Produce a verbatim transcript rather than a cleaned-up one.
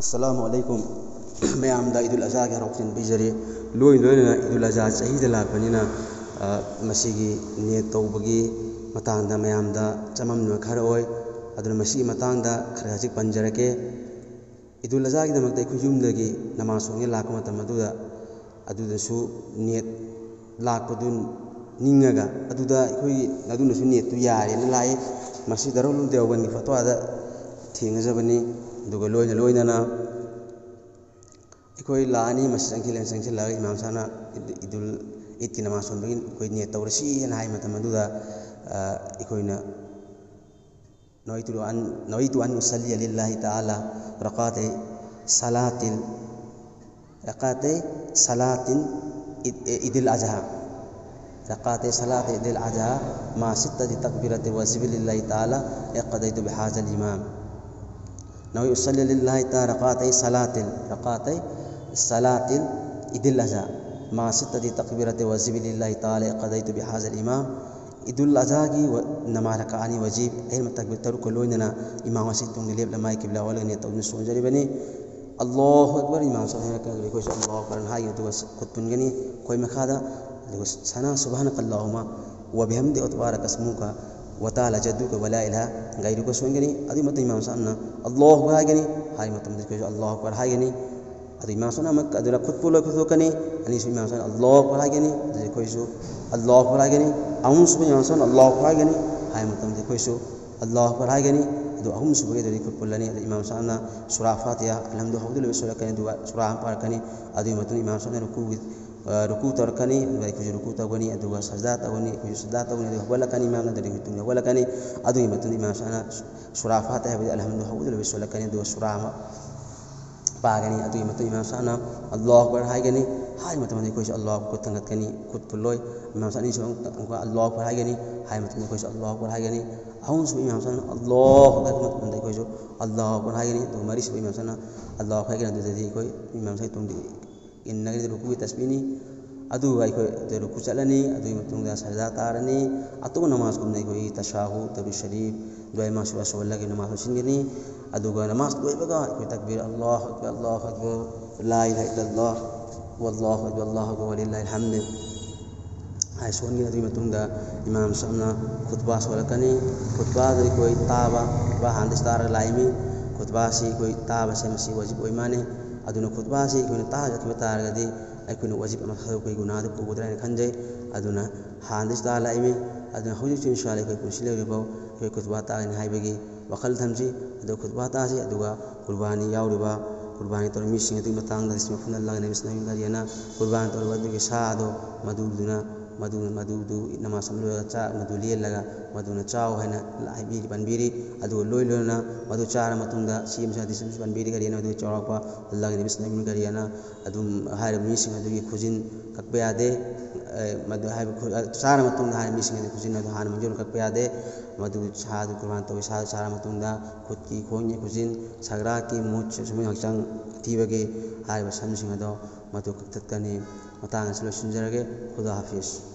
ꯑꯁꯂꯥꯃꯨ ꯑꯂꯩꯀꯨꯝ꯫ ꯃꯌꯥꯝꯗ ꯏꯗꯨꯜ ꯑꯖꯍꯥꯒꯤ ꯍꯔꯥꯎ ꯇꯌꯥꯝꯕ ꯄꯤꯖꯔꯤ꯫ ꯂꯣꯏꯅ ꯂꯣꯏꯅꯅ ꯏꯗꯨꯜ ꯑꯖꯍꯥ ꯆꯍꯤꯗ ꯂꯥꯛꯄꯅꯤꯅ, ꯑ, ꯃꯁꯤꯒꯤ ꯅꯤꯌꯠ ꯇꯧꯕꯒꯤ ꯃꯇꯥꯡꯗ ꯃꯌꯥꯝꯗ ꯆꯃꯝꯅꯕ ꯈꯔ ꯑꯣꯏ꯫ ꯑꯗꯨꯅ ꯃꯁꯤꯒꯤ ꯃꯇꯥꯡꯗ ꯈꯔ ꯈꯖꯤꯛ ꯄꯟꯖꯔꯛꯀꯦ꯫ ꯏꯗꯨꯜ ꯑꯖꯍꯥꯒꯤꯗꯃꯛꯇ ꯑꯩꯈꯣꯏ ꯌꯨꯝꯗꯒꯤ ꯅꯃꯥꯖ ꯁꯣꯟꯒꯦ ꯂꯥꯛꯄ ꯃꯇꯝ ꯑꯗꯨꯗ, ꯑꯗꯨꯗꯁꯨ ꯅꯤꯌꯠ ꯂꯥꯛꯄꯗꯨ ꯅꯤꯡꯉꯒ, ꯑꯗꯨꯗ ꯑꯩꯈꯣꯏꯒꯤ ꯑꯗꯨꯅꯁꯨ ꯅꯤꯌꯠꯇꯨ ꯌꯥꯔꯦꯅ ꯂꯥꯛꯏ꯫ ꯃꯁꯤ ꯗꯥꯔꯨꯜ ꯎꯂꯨꯝ ꯗꯦꯋꯕꯟꯒꯤ ꯐꯠꯋꯥꯗ ꯊꯦꯡꯅꯖꯕꯅꯤ꯫ ꯑꯗꯨꯒ ꯂꯣꯏꯅ ꯂꯣꯏꯅꯅ ꯑꯩꯈꯣꯏ ꯂꯥꯛꯑꯅꯤ, ꯃꯁꯖꯤꯗ ꯆꯪꯁꯤꯜꯂ-, ꯆꯪꯁꯤꯜꯂꯒ ꯏꯃꯥꯝ ꯁꯥꯍꯕꯅ ꯏꯗ-, ꯏꯗꯨꯜ ꯏꯗꯀꯤ ꯅꯃꯥꯖ ꯁꯣꯟꯕꯒꯤ ꯑꯩꯈꯣꯏ ꯅꯤꯌꯠ ꯇꯧꯔꯁꯤ ꯍꯥꯏꯅ ꯍꯥꯏ ꯃꯇꯝ ꯑꯗꯨꯗ, ꯑ, ꯑꯩꯈꯣꯏꯅ نويت أن، نويت أن أصلي لله تعالى ركعتي صلاة، ركعتي صلاة عيد، عيد الأضحى، ركعتي صلاة عيد الأضحى مع ستة تكبيرات وذكر لله تعالى اقتديت بهذا الإمام. نويت أصلي لله تعالى ركعتي صلاة، ركعتي صلاة عيد الأضحى مع ستة تكبيرات وذكر لله تعالى اقتديت بهذا الإمام. ꯏꯗꯨꯜ ꯑꯖꯍꯥꯒꯤ ꯋ-, ꯅꯃꯥꯖ ꯔꯀꯥ ꯑꯅꯤ ꯋꯥꯖꯤꯕ, ꯑꯍꯦꯟꯕ ꯇꯛꯕꯤꯔ ꯇꯔꯨꯛꯀ ꯂꯣꯏꯅꯅ ꯏꯃꯥꯝ ꯑꯁꯤ ꯇꯨꯡꯗ ꯂꯦꯞꯂ ꯃꯥꯏ ꯀꯤꯕ꯭ꯂꯥ ꯑꯣꯜꯂꯒ ꯅꯤꯌꯠ ꯇꯧꯗꯨꯅ ꯁꯣꯟꯖꯔꯤꯕꯅꯤ꯫ ꯑꯜꯂꯥꯍꯨ ꯑꯛꯕꯔ, ꯏꯃꯥꯝ ꯁꯣꯟ ꯍꯥꯏꯔꯛꯀꯅꯤ, ꯑꯩꯈꯣꯏꯁꯨ ꯑꯜꯂꯥꯍꯨ ꯑꯛꯕꯔ ꯍꯥꯏꯒꯅꯤ, ꯑꯗꯨꯒ ꯈꯨꯠ ꯄꯨꯟꯒꯅꯤ꯫ ꯑꯩꯈꯣꯏ ꯃꯈꯥꯗ, ꯑꯗꯨꯒ ꯁꯅꯥ سبحانك اللهم وبحمدك وتبارك اسمك وتعالى جدك ولا إله غيرك ꯁꯣꯟꯒꯅꯤ꯫ ꯑꯗꯨꯒꯤ ꯃꯇꯨꯡ ꯏꯃꯥꯝ ꯁꯥꯍꯕꯅ ꯑꯜꯂꯥꯍꯨ ꯑꯛꯕꯔ ꯍꯥꯏꯒꯅꯤ, ꯍꯥꯏ ꯃꯇꯝꯗ ꯑꯩꯈꯣꯏꯁꯨ ꯑꯜꯂꯥꯍꯨ ꯑꯛꯕꯔ ꯍꯥꯏꯒꯅꯤ꯫ ꯑꯗꯨ ꯏꯃꯥꯝ ꯁꯥꯍꯕꯅ ꯑꯃꯨꯛ ꯑꯗꯨꯗ ꯈꯨꯠ ꯄꯨꯜꯂ ꯈꯨꯠ ꯊꯣꯛꯀꯅꯤ꯫ ꯑꯅꯤꯁꯨꯕ ꯏꯃꯥꯝ ꯁꯥꯍꯕꯅ ꯑꯜꯂꯥꯍꯨ ꯑꯛꯕꯔ ꯍꯥꯏꯒꯅꯤ꯫ ꯑꯗꯨꯗꯤ ꯑꯩꯈꯣꯏꯁꯨ ꯑꯜꯂꯥꯍꯨ ꯑꯛꯕꯔ ꯍꯥꯏꯒꯅꯤ꯫ ꯑꯍꯨꯝꯁꯨꯕ ꯏꯃꯥꯝ ꯁꯥꯍꯕꯅ ꯑꯜꯂꯥꯍꯨ ꯑꯛꯕꯔ ꯍꯥꯏꯒꯅꯤ꯫ ꯍꯥꯏ ꯃꯇꯝꯗ ꯑꯩꯈꯣꯏꯁꯨ ꯑꯜꯂꯥꯍꯨ ꯑꯛꯕꯔ ꯍꯥꯏꯒꯅꯤ꯫ ꯑꯗꯨ ꯑꯍꯨꯝꯁꯨꯕꯒꯤ ꯑꯗꯨꯗꯤ ꯈꯨꯠ ꯄꯨꯜꯂꯅꯤ꯫ ꯑꯗꯨ ꯏꯃꯥꯝ ꯁꯥꯍꯕꯅ ꯁꯨꯔꯥ ꯐꯥꯇꯤꯍꯥ, ꯑꯜꯍꯝꯗꯨ ꯍꯧꯕꯗ ꯂꯣꯏꯕ ꯁꯣꯜꯂꯛꯀꯅꯤ꯫ ꯑꯗꯨꯒ ꯁꯨꯔꯥ ꯑꯃ ꯄꯥꯔꯛꯀꯅꯤ꯫ ꯑꯗꯨꯒꯤ ꯃꯇꯨꯡꯗ ꯏꯃꯥꯝ ꯁꯥꯍꯕꯅ ꯔꯨꯀꯨꯒꯤ, ꯑ, ꯔꯨꯀꯨ ꯇꯧꯔꯛꯀꯅꯤ꯫ ꯑꯗꯨꯒ ꯑꯩꯈꯣꯏꯁꯨ ꯔꯨꯀꯨ ꯇꯧꯒꯅꯤ꯫ ꯑꯗꯨꯒ ꯁꯖꯗꯥ ꯇꯧꯒꯅꯤ꯫ ꯑꯩꯈꯣꯏꯁꯨ ꯁꯖꯗꯥ ꯇꯧꯒꯅꯤ꯫ ꯑꯗꯨꯒ ꯍꯧꯒꯠꯂꯛꯀꯅꯤ꯫ ꯏꯃꯥꯝꯅ ꯑꯗꯨꯒꯤ ꯃꯇꯨꯡꯗ ꯍꯧꯒꯠꯂꯛꯀꯅꯤ꯫ ꯑꯗꯨꯒꯤ ꯃꯇꯨꯡꯗ ꯏꯃꯥꯝ ꯁꯥꯍꯕꯅ ꯁꯨꯔꯥ ꯐꯥꯇꯤꯍꯥ ꯍꯥꯏꯕꯗꯤ ꯑꯜꯍꯝꯗꯨ ꯍꯧꯕꯗ ꯂꯣꯏꯕ ꯁꯣꯜꯂꯛꯀꯅꯤ꯫ ꯑꯗꯨꯒ ꯁꯨꯔꯥ ꯑꯃ ꯄꯥꯒꯅꯤ꯫ ꯑꯗꯨꯒꯤ ꯃꯇꯨꯡ ꯏꯃꯥꯝ ꯁꯥꯍꯕꯅ ꯑꯜꯂꯥꯍꯨ ꯑꯛꯕꯔ ꯍꯥꯏꯒꯅꯤ꯫ ꯍꯥꯏ ꯃꯇꯝꯗ ꯑꯩꯈꯣꯏꯁꯨ ꯑꯜꯂꯥꯍꯨ ꯑꯀꯕꯔ ꯊꯥꯡꯒꯠꯀꯅꯤ, ꯈꯨꯠ ꯄꯨꯜꯂꯣꯏ꯫ ꯏꯃꯥꯝ ꯁꯥꯍꯕꯅ ꯑꯅꯤꯁꯨꯕ ꯑꯃꯨꯛ ꯑꯜꯂꯥꯍꯨ ꯑꯛꯕꯔ ꯍꯥꯏꯒꯅꯤ꯫ ꯍꯥꯏ ꯃꯇꯝꯗ ꯑꯩꯈꯣꯏꯁꯨ ꯑꯜꯂꯥꯍꯨ ꯑꯛꯕꯔ ꯍꯥꯏꯒꯅꯤ꯫ ꯑꯍꯨꯝꯁꯨꯕ ꯏꯃꯥꯝ ꯁꯥꯍꯕꯅ ꯑꯜꯂꯥꯍꯨ ꯑꯛꯕꯔ ꯍꯥꯏꯕ ꯃꯇꯝꯗ ꯑꯩꯈꯣꯏꯁꯨ ꯑꯜꯂꯥꯍꯨ ꯑꯛꯕꯔ ꯍꯥꯏꯒꯅꯤ꯫ ꯑꯗꯨꯒ ꯃꯔꯤꯁꯨꯕ ꯏꯃꯥꯝ ꯁꯥꯍꯕꯅ ꯑꯜꯂꯥꯍꯨ ꯑꯛꯕꯔ ꯍꯥꯏꯒꯅꯤ꯫ ꯑꯗꯨꯗꯗꯤ ꯑꯩꯈꯣꯏ ꯏꯃꯥꯝ ꯁꯥꯍꯕ ꯇꯨꯡꯗ ꯏꯟꯅꯒꯅꯤ, ꯔꯨꯀꯨꯒꯤ ꯇꯁꯕꯤꯍꯅꯤ꯫ ꯑꯗꯨꯒ ꯑꯩꯈꯣꯏ ꯔꯨꯀꯨ ꯆꯠꯂꯅꯤ꯫ ꯑꯗꯨꯒꯤ ꯃꯇꯨꯡꯗ ꯁꯖꯗꯥ ꯇꯥꯔꯅꯤ꯫ ꯑꯇꯣꯞꯄ ꯅꯃꯥꯖꯒꯨꯝꯅ ꯑꯩꯈꯣꯏꯒꯤ ꯇꯁꯥꯍꯨꯗ, ꯇꯔꯨ ꯁꯔꯤꯐ, ꯗꯨꯋꯥꯏ ꯃꯥꯁꯨ ꯑꯁꯣꯜꯂꯒ ꯅꯃꯥꯖ ꯂꯣꯏꯁꯤꯟꯒꯅꯤ꯫ ꯑꯗꯨꯒ ꯅꯃꯥꯖ ꯂꯣꯏꯕꯒ ꯑꯩꯈꯣꯏ ꯇꯛꯕꯤꯔ, "ꯑꯜꯂꯥꯍꯨ ꯑꯛꯕꯔ, ꯑꯜꯂꯥꯍꯨ ꯑꯛꯕꯔ, ꯂꯥ ꯏꯂꯥꯍ ꯏꯜꯂꯜꯂꯥꯍ, ꯋꯜꯂꯥꯍꯨ ꯑꯛꯕꯔ, ꯑꯜꯂꯥꯍꯨ ꯑꯛꯕꯔ, ꯋꯂꯤꯜꯂꯥꯍꯤꯜ ꯍꯝꯗ" ꯍꯥꯏ ꯁꯣꯟꯒꯅꯤ꯫ ꯑꯗꯨꯒꯤ ꯃꯇꯨꯡꯗ ꯏꯃꯥꯝ ꯁꯥꯍꯕꯅ ꯈꯨꯠꯕꯥ ꯁꯣꯜꯂꯛꯀꯅꯤ꯫ ꯈꯨꯠꯕꯥꯗꯨ ꯑꯩꯈꯣꯏ ꯇꯥꯕ, ꯈꯨꯠꯕꯥ ꯍꯥꯟꯅꯗꯒꯤ ꯇꯥꯔꯒ ꯂꯥꯛꯏꯃꯤ꯫ ꯈꯨꯠꯕꯥꯁꯤ ꯑꯩꯈꯣꯏ ꯇꯥꯕꯁꯦ ꯃꯁꯤ ꯋꯥꯖꯤꯕ ꯑꯣꯏ ꯃꯥꯟꯅꯩ꯫ ꯑꯗꯨꯅ ꯈꯨꯠꯕꯥꯁꯤ ꯑꯩꯈꯣꯏꯅ ꯇꯥꯖꯈꯤꯕ ꯇꯥꯔꯒꯗꯤ ꯑꯩꯈꯣꯏꯅ ꯋꯥꯖꯤꯕ ꯑꯃ ꯊꯥꯗꯣꯛꯄꯒꯤ ꯒꯨꯅꯥꯗꯨ ꯄꯨꯒꯗ꯭ꯔꯥ ꯍꯥꯏꯅ ꯈꯟꯖꯩ꯫ ꯑꯗꯨꯅ ꯍꯥꯟꯅꯗꯒꯤ ꯇꯥꯔ ꯂꯥꯛꯏꯃꯤ꯫ ꯑꯗꯨꯅ ꯍꯧꯖꯤꯛꯁꯨ ꯏꯟꯁꯥ ꯑꯜꯂꯥꯍ ꯑꯩꯈꯣꯏ ꯄꯨꯟꯁꯤ ꯂꯩꯔꯤꯐꯥꯎ ꯑꯩꯈꯣꯏ ꯈꯨꯠꯕꯥ ꯇꯥꯒꯅꯤ ꯍꯥꯏꯕꯒꯤ ꯋꯥꯈꯜ ꯊꯝꯁꯤ꯫ ꯑꯗꯨꯒ ꯈꯨꯠꯕꯥ ꯇꯥꯁꯤ꯫ ꯑꯗꯨꯒ ꯀꯨꯔꯕꯥꯅꯤ ꯌꯥꯎꯔꯤꯕ, ꯀꯨꯔꯕꯥꯅꯤ ꯇꯧꯔꯤꯕ ꯃꯤꯁꯤꯡ ꯑꯗꯨꯒꯤ ꯃꯇꯥꯡꯗ ꯍꯗꯤꯁ ꯃꯐꯨꯟ ꯑꯜꯂꯥꯍ ꯅꯕꯤ ꯁꯅꯕꯤ ꯀꯔꯤꯌꯥꯅ ꯀꯨꯔꯕꯥꯅꯤ ꯇꯧꯔꯤꯕ ꯑꯗꯨꯒꯤ ꯁꯥ ꯑꯗꯣ ꯃꯗꯨꯗꯨꯅ, ꯃꯗꯨ, ꯃꯗꯨꯗꯨ ꯅꯃꯥꯖ ꯑꯃ ꯂꯣꯏꯔꯒ ꯆꯥ, ꯃꯗꯨ ꯂꯦꯜꯂꯒ ꯃꯗꯨꯅ ꯆꯥꯎ ꯍꯥꯏꯅ ꯍꯥꯏꯕꯤꯔꯤ, ꯄꯟꯕꯤꯔꯤ꯫ ꯑꯗꯨꯒ ꯂꯣꯏ ꯂꯣꯏꯅꯅ ꯃꯗꯨ ꯆꯥꯔ ꯃꯇꯨꯡꯗ ꯁꯤ ꯑꯃꯁꯨ ꯍꯗꯤꯁ ꯑꯃꯁꯨ ꯄꯟꯕꯤꯔꯤ ꯀꯔꯤꯌꯥꯅ, ꯃꯗꯨꯒꯤ ꯆꯥꯎꯔꯥꯛꯄ ꯑꯜꯂꯥꯍ ꯅꯕꯤ ꯁꯅꯕꯤ ꯀꯔꯤꯌꯥꯅ ꯑꯗꯨꯝ ꯍꯥꯏꯔꯤꯕ ꯃꯤꯁꯤꯡ ꯑꯗꯨꯒꯤ ꯈꯨꯖꯤꯟ ꯀꯛꯄ ꯌꯥꯗꯦ꯫ ꯑꯦ, ꯃꯗꯨ ꯍꯥꯏꯕ ꯈꯨ-, ꯑ, ꯆꯥꯔ ꯃꯇꯨꯡꯗ ꯍꯥꯏꯔꯤꯕ ꯃꯤꯁꯤꯡ ꯑꯗꯨꯒꯤ ꯈꯨꯖꯤꯟ ꯑꯗꯨ ꯍꯥꯟꯅ ꯃꯥꯡꯖꯧꯅꯅ ꯀꯛꯄ ꯌꯥꯗꯦ꯫ ꯃꯗꯨ ꯁꯥꯗꯨ ꯀꯨꯔꯕꯥꯅꯤ ꯇꯧꯋꯤ꯫ ꯁꯥꯗꯨ ꯆꯥꯔ ꯃꯇꯨꯡꯗ ꯈꯨꯠꯀꯤ, ꯈꯣꯡꯒꯤ ꯈꯨꯖꯤꯟ, ꯁꯒ꯭ꯔꯥꯛꯀꯤ, ꯃꯨꯠ, ꯁꯨꯃꯥꯏꯅ ꯍꯛꯆꯥꯡ ꯑꯊꯤꯕꯒꯤ ꯍꯥꯏꯔꯤꯕ ꯁꯝꯁꯤꯡ ꯑꯗꯣ ꯃꯗꯨ ꯀꯛꯊꯠꯀꯅꯤ꯫ ꯃꯇꯥꯡ ꯑꯁꯤ ꯂꯣꯏꯁꯤꯟꯖꯔꯒꯦ꯫ ꯈꯨꯗꯥ ꯍꯥꯐꯤꯖ꯫